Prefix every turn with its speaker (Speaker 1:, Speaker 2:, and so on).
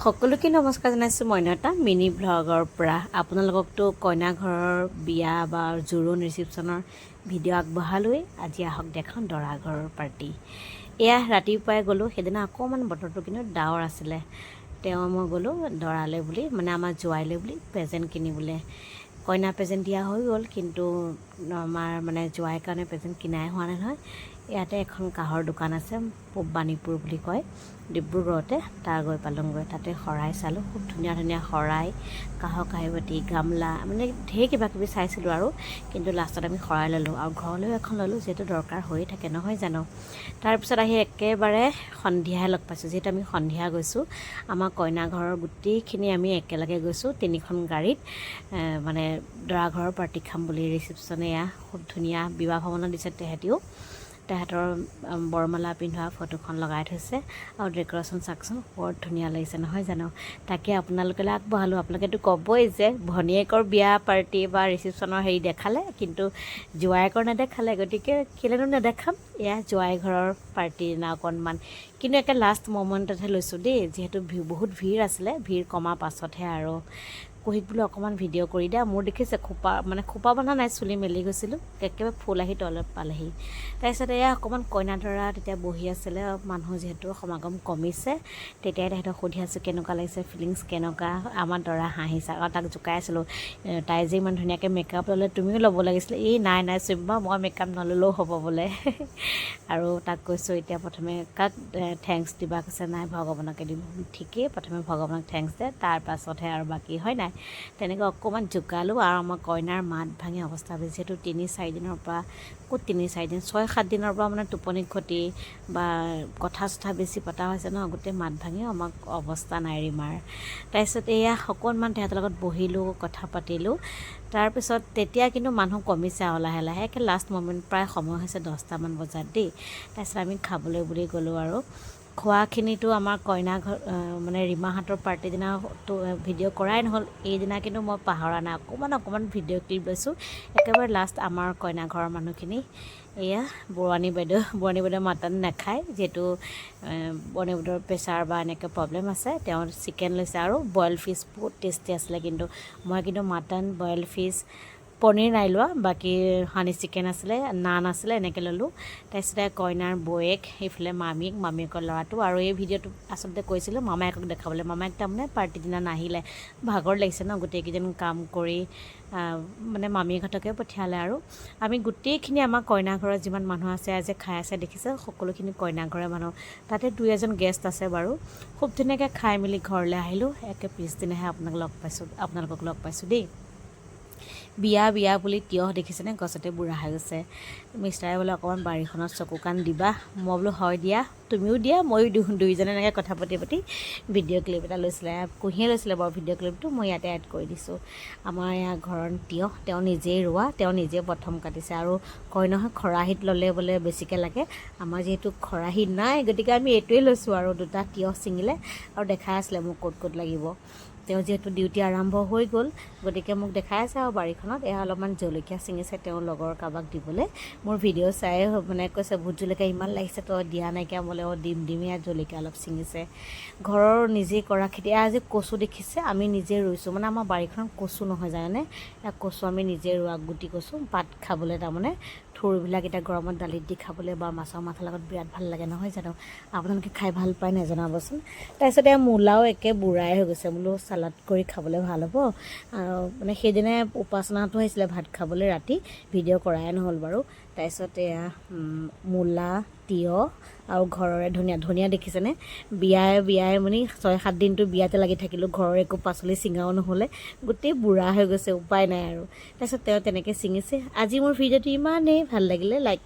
Speaker 1: সকলোকে নমস্কাৰ জনাইছোঁ মই এটা মিনি ভ্লগৰ পৰা। আপোনালোককতো কইনা ঘৰৰ বিয়া বা জোৰোণ ৰিচিপশ্যনৰ ভিডিঅ' আগবঢ়ালোৱেই। আজি আহক দেখাওঁ দৰা ঘৰৰ পাৰ্টি। এয়া ৰাতিপুৱাই গ'লোঁ। সেইদিনা অকণমান বতৰটো কিন্তু ডাৱৰ আছিলে। তেওঁ মই গ'লোঁ দৰালৈ বুলি, মানে আমাৰ জোঁৱাইলৈ বুলি প্ৰেজেণ্ট কিনিবলৈ। কইনা প্ৰেজেণ্ট দিয়া হৈ গ'ল, কিন্তু আমাৰ মানে জোঁৱাইৰ কাৰণে প্ৰেজেণ্ট কিনাই হোৱা নাই নহয়। ইয়াতে এখন কাঁহৰ দোকান আছে, পূব বাণীপুৰ বুলি কয়, ডিব্ৰুগড়তে। তাৰ গৈ পালোঁগৈ। তাতে শৰাই চালোঁ, খুব ধুনীয়া ধুনীয়া শৰাই, কাঁহৰ কাঁহী, গামলা, মানে ঢেৰ কিবা কিবি চাইছিলোঁ আৰু। কিন্তু লাষ্টত আমি শৰাই ল'লোঁ আৰু ঘৰলৈও এখন ল'লোঁ, যিহেতু দৰকাৰ হৈয়ে থাকে, নহয় জানো? তাৰপিছত আহি একেবাৰে সন্ধিয়াহে লগ পাইছোঁ। যিহেতু আমি সন্ধিয়া গৈছোঁ, আমাৰ কইনা ঘৰৰ গোটেইখিনি আমি একেলগে গৈছোঁ তিনিখন গাড়ীত, মানে দৰা ঘৰৰ পাৰ্টি খাম বুলি। ৰিচিপশ্যন এয়া খুব ধুনীয়া বিবাহ ভৱনত দিছে। তেহেঁতিও তেহেঁতৰ বৰমালা পিন্ধোৱা ফটোখন লগাই থৈছে আৰু ডেক'ৰেশ্যন চাওকচোন, বৰ ধুনীয়া লাগিছে, নহয় জানো? তাকে আপোনালোকলৈ আগবঢ়ালোঁ। আপোনালোকেতো ক'বই যে ভনীয়েকৰ বিয়া পাৰ্টি বা ৰিচিপশ্যনৰ হেৰি দেখালে, কিন্তু জোঁৱায়েকৰ নেদেখালে। গতিকে কেলেনো নেদেখাম? এয়া জোঁৱাই ঘৰৰ পাৰ্টিৰ দিনা অকণমান, কিন্তু একে লাষ্ট মমেণ্টতহে লৈছোঁ দেই, যিহেতু বহুত ভিৰ আছিলে। ভিৰ কমাৰ পাছতহে আৰু কুহিক বোলো অকণমান ভিডিঅ' কৰি দিয়া। মোৰ দেখিছে খোপা, মানে খোপা বন্ধা নাই, চুলি মেলি গৈছিলোঁ, একেবাৰে ফুল আহি তলত পালেহি। তাৰপিছত এয়া অকণমান কইনা দৰা তেতিয়া বহি আছিলে। মানুহ যিহেতু সমাগম কমিছে, তেতিয়াই তেহেঁতক সুধি আছোঁ কেনেকুৱা লাগিছে, ফিলিংছ কেনেকুৱা। আমাৰ দৰা হাঁহিছে আৰু তাক জোকাই আছিলোঁ, তাই যে ইমান ধুনীয়াকৈ মেকআপ ল'লে, তুমিও ল'ব লাগিছিলে। এই নাই নাই চুম্বা, মই মেকআপ নল'লেও হ'ব বোলে। আৰু তাক কৈছোঁ, এতিয়া প্ৰথমে কাক thanks দিবা? কৈছে, নাই, ভগৱানকে দিম। ঠিকেই, প্ৰথমে ভগৱানক thanks দে, তাৰ পাছতহে আৰু বাকী, হয় নাই? তেনেকৈ অকণমান জোকালোঁ। আৰু আমাৰ কইনাৰ মাত ভাঙি অৱস্থা বেয়া, যিহেতু 3-4 দিনৰ পৰা, ক'ত 3-4 দিন, 6-7 দিনৰ পৰা মানে টোপনি ক্ষতি বা কথা চথা বেছি পতা হৈছে ন, গোটেই মাত ভাঙি আমাক অৱস্থা নাই ৰীমাৰ। তাৰপিছত এয়া অকণমান তেহেঁতৰ লগত বহিলোঁ, কথা পাতিলোঁ। তাৰপিছত তেতিয়া কিন্তু মানুহ কমিছে আৰু লাহে লাহে। একে লাষ্ট মমেণ্ট, প্ৰায় সময় হৈছে 10টামান বজাত দেই। তাৰপিছত আমি খাবলৈ বুলি গ'লোঁ। আৰু খোৱাখিনিতো আমাৰ কইনা ঘৰ, মানে ৰীমাহঁতৰ পাৰ্টিৰ দিনাতো ভিডিঅ' কৰাই নহ'ল। এইদিনা কিন্তু মই পাহৰা নাই, অকণমান অকণমান ভিডিঅ' ক্লিপ লৈছোঁ। একেবাৰে লাষ্ট আমাৰ কইনা ঘৰৰ মানুহখিনি। এয়া বৰুৱানী বাইদেউ। বৰুৱানী বাইদেউ মাটন নাখায়, যিহেতু বৰুৱানী বাইদেউৰ প্ৰেছাৰ বা এনেকৈ প্ৰব্লেম আছে। তেওঁ চিকেন লৈছে আৰু বইল ফিছ, বহুত টেষ্টি আছিলে। কিন্তু মই কিন্তু মাটন, বইল ফিছ, পনীৰ নাই লোৱা। বাকী হানি চিকেন আছিলে, নান আছিলে, এনেকৈ ল'লোঁ। তাৰপিছতে কইনাৰ বৌৱেক, এইফালে মামীক, মামীয়েকৰ ল'ৰাটো। আৰু এই ভিডিঅ'টো আচলতে কৈছিলোঁ মামায়েকক দেখাবলৈ। মামায়েক তাৰমানে পাৰ্টিৰ দিনা নাহিলে, ভাগৰ লাগিছে ন গোটেইকেইজন কাম কৰি, মানে মামীয়েকহঁতকে পঠিয়ালে। আৰু আমি গোটেইখিনি আমাৰ কইনা ঘৰত যিমান মানুহ আছে, আজি খাই আছে দেখিছে, সকলোখিনি কইনা ঘৰৰ মানুহ। তাতে দুই এজন গেষ্ট আছে বাৰু। খুব ধুনীয়াকৈ খাই মেলি ঘৰলৈ আহিলোঁ। একে পিছদিনাহে আপোনাক লগ পাইছোঁ, আপোনালোকক লগ পাইছোঁ দেই। বিয়া বিয়া বুলি তিয়হ দেখিছেনে, গছতে বুঢ়া হৈ গৈছে। মিষ্টাৰে বোলে অকণমান বাৰীখনত চকু কাণ দিবা। মই বোলো হয় দিয়া, তুমিও দিয়া, ময়ো দিওঁ। দুইজনে এনেকৈ কথা পাতি পাতি ভিডিঅ' ক্লিপ এটা লৈছিলে, কুহিয়ে লৈছিলে বাৰু। ভিডিঅ' ক্লিপটো মই ইয়াতে এড কৰি দিছোঁ। আমাৰ ইয়াৰ ঘৰৰ তিয়হ তেওঁ নিজেই ৰোৱা, তেওঁ নিজে প্ৰথম কাটিছে। আৰু কয় নহয়, খৰাহীত ল'লে বোলে বেছিকৈ লাগে। আমাৰ যিহেতু খৰাহী নাই, গতিকে আমি এইটোৱেই লৈছোঁ। আৰু দুটা তিয়হ ছিঙিলে আৰু দেখাই আছিলে মোক ক'ত ক'ত লাগিব। তেওঁ যিহেতু ডিউটি আৰম্ভ হৈ গ'ল, গতিকে মোক দেখাই আছে। আৰু বাৰীখনত এয়া অলপমান জলকীয়া ছিঙিছে তেওঁৰ লগৰ কাৰোবাক দিবলৈ। মোৰ ভিডিঅ' চাই মানে কৈছে, ভোট জলকীয়া ইমান লাগিছে, তই দিয়া নাইকিয়া বোলে। অঁ, দিম দিম। এয়া জলকীয়া অলপ ছিঙিছে। ঘৰৰ নিজে কৰা খেতি। এয়া আজি কচু দেখিছে, আমি নিজে ৰুইছোঁ। মানে আমাৰ বাৰীখনত কচু নহয় জানেনে? এয়া কচু আমি নিজে ৰোৱা, গুটি কচু পাত খাবলৈ, তাৰমানে থোৰবিলাক এতিয়া গৰমত দালিত দি খাবলৈ বা মাছৰ মাথাৰ লগত বিৰাট ভাল লাগে, নহয় জানো? আপোনালোকে খাই ভাল পায় নাই, জনাবচোন। তাৰপিছত এয়া মূলাও একে বুঢ়াই হৈ গৈছে। বোলো চালাড কৰি খাবলৈ ভাল হ'ব। আৰু মানে সেইদিনাই উপাসনাটো আহিছিলে ভাত খাবলৈ ৰাতি, ভিডিঅ' কৰাই নহ'ল বাৰু। তাৰপিছত এয়া মূলা, তিয়হ আৰু ঘৰৰে ধনিয়া। ধনিয়া দেখিছেনে? বিয়াই বিয়াই মানে 6-7 দিনটো বিয়াতে লাগি থাকিলোঁ, ঘৰৰ একো পাচলি ছিঙাও নহ'লে, গোটেই বুঢ়া হৈ গৈছে, উপায় নাই আৰু। তাৰপিছত তেওঁ তেনেকৈ ছিঙিছে। আজি মোৰ ভিডিঅ'টো ইমানেই ভাল লাগিলে, লাইক